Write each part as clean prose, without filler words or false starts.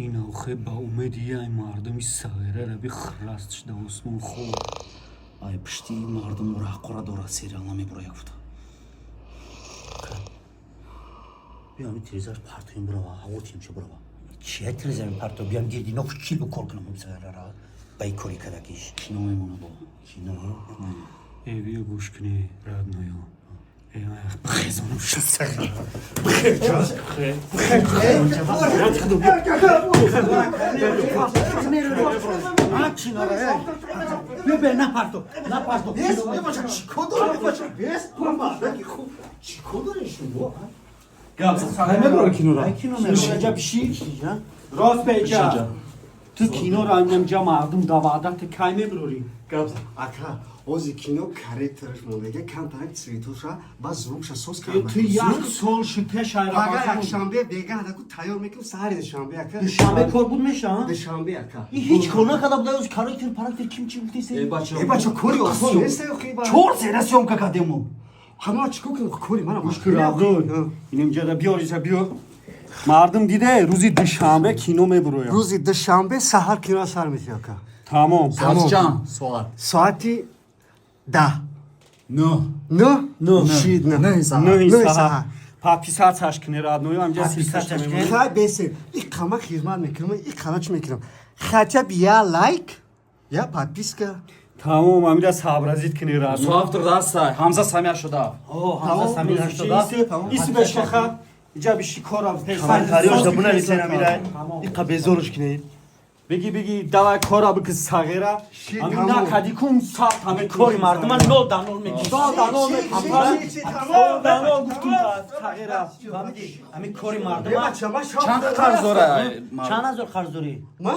Ин охе ба умеди яй мардуми сағирара би храст шуда осмон хоб. Ай пишти мардум ура ҳаққора дорад, сериал намебура як фута. Биё, ами телевизор партоем, бурава, ҳаво тием ша, бурава. Чия телевизор парто? Биям гирди ноху чил кор кунам сағирара ба и кори кадакиш. Кино мемона бо. Кино. Э, биё, гӯш кунӣ, родной ё. Э, бихезонам ша сағира. Биё, биё, напарто, напарто. Мебурам кинора. Ай, кино меравад. Инҷа биши. Рост беҷа. Ту киноро инамҷа мардум давадат кай мебурорӣ? Ака, ози кино корректораш мондага, камтарак цветоша ба звукша соз карда. Ту як сол шуд пеш. Пага Айра. якшанбе бегаҳ даку тайёр мекунем, саҳари душанбе, ака. Душанбе кор буд меша? Душанбе, ака. Ҳеҷ кор накарда буда, оз корректор парактор ким чи гуфтеси? Э, бача, кори осон нест, охи ба. Чор сера съёмка кардему. Ҳама чикор кунем, кори мана. Гӯш кун, Абдул. Инамҷада биёр, иҷа биё. Мардум диде, рӯзи душанбе кино мебуроям. Рӯзи душанбе саҳар кино сар метиҳ, ака. Тамом. Соат чанд? Соат. Соати 10. 9. 9. 9. Шид 9. 9 саҳар. 9 9 саҳар. Саҳар. Подписаться ш кунӣ, родной ё, амҷа. Подписаться ш кунӣ. Хай, бесе и қама хизмат мекунам, и қама чӣ мекунам, хотя бы я лайк, я подписка. Тамом, амира сообразить кунӣ, родной. Соавтор даста Ҳамза Самия шуда. О, Ҳамза Самир 80. Иси бешаха. Иҷа биши, кора. Комментарияшда бинависен, амира. Иқа безоруш кинед. Беги, беги, давай, кора бики, сағира. Ши, Ами тамом. накади кун сат ҳаме. Кори мардума нол да нол мекиши. Нол да нол мекиши. Нол да нол гуфтум, сағира. Фаҳмидӣ? Ами кори Э, мардума. бача, ман шаб Чанд қарз дора? Чанд ҳазор қарз дорӣ? Ма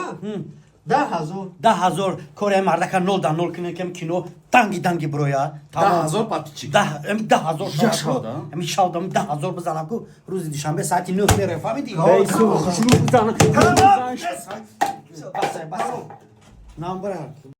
10 000. 10 000. Кори ами мардака нол да нол кине, кем кино данги данги бироя. 10 000 подписчик. Ами 10 000. Я шавда? Ами шавда, ами 10 000 бизанам ку, рӯзи душанбе соати 9 мерем, фаҳмидӣ? Эй, су, хушрӯ бизан. Басай, басай. Нам бира.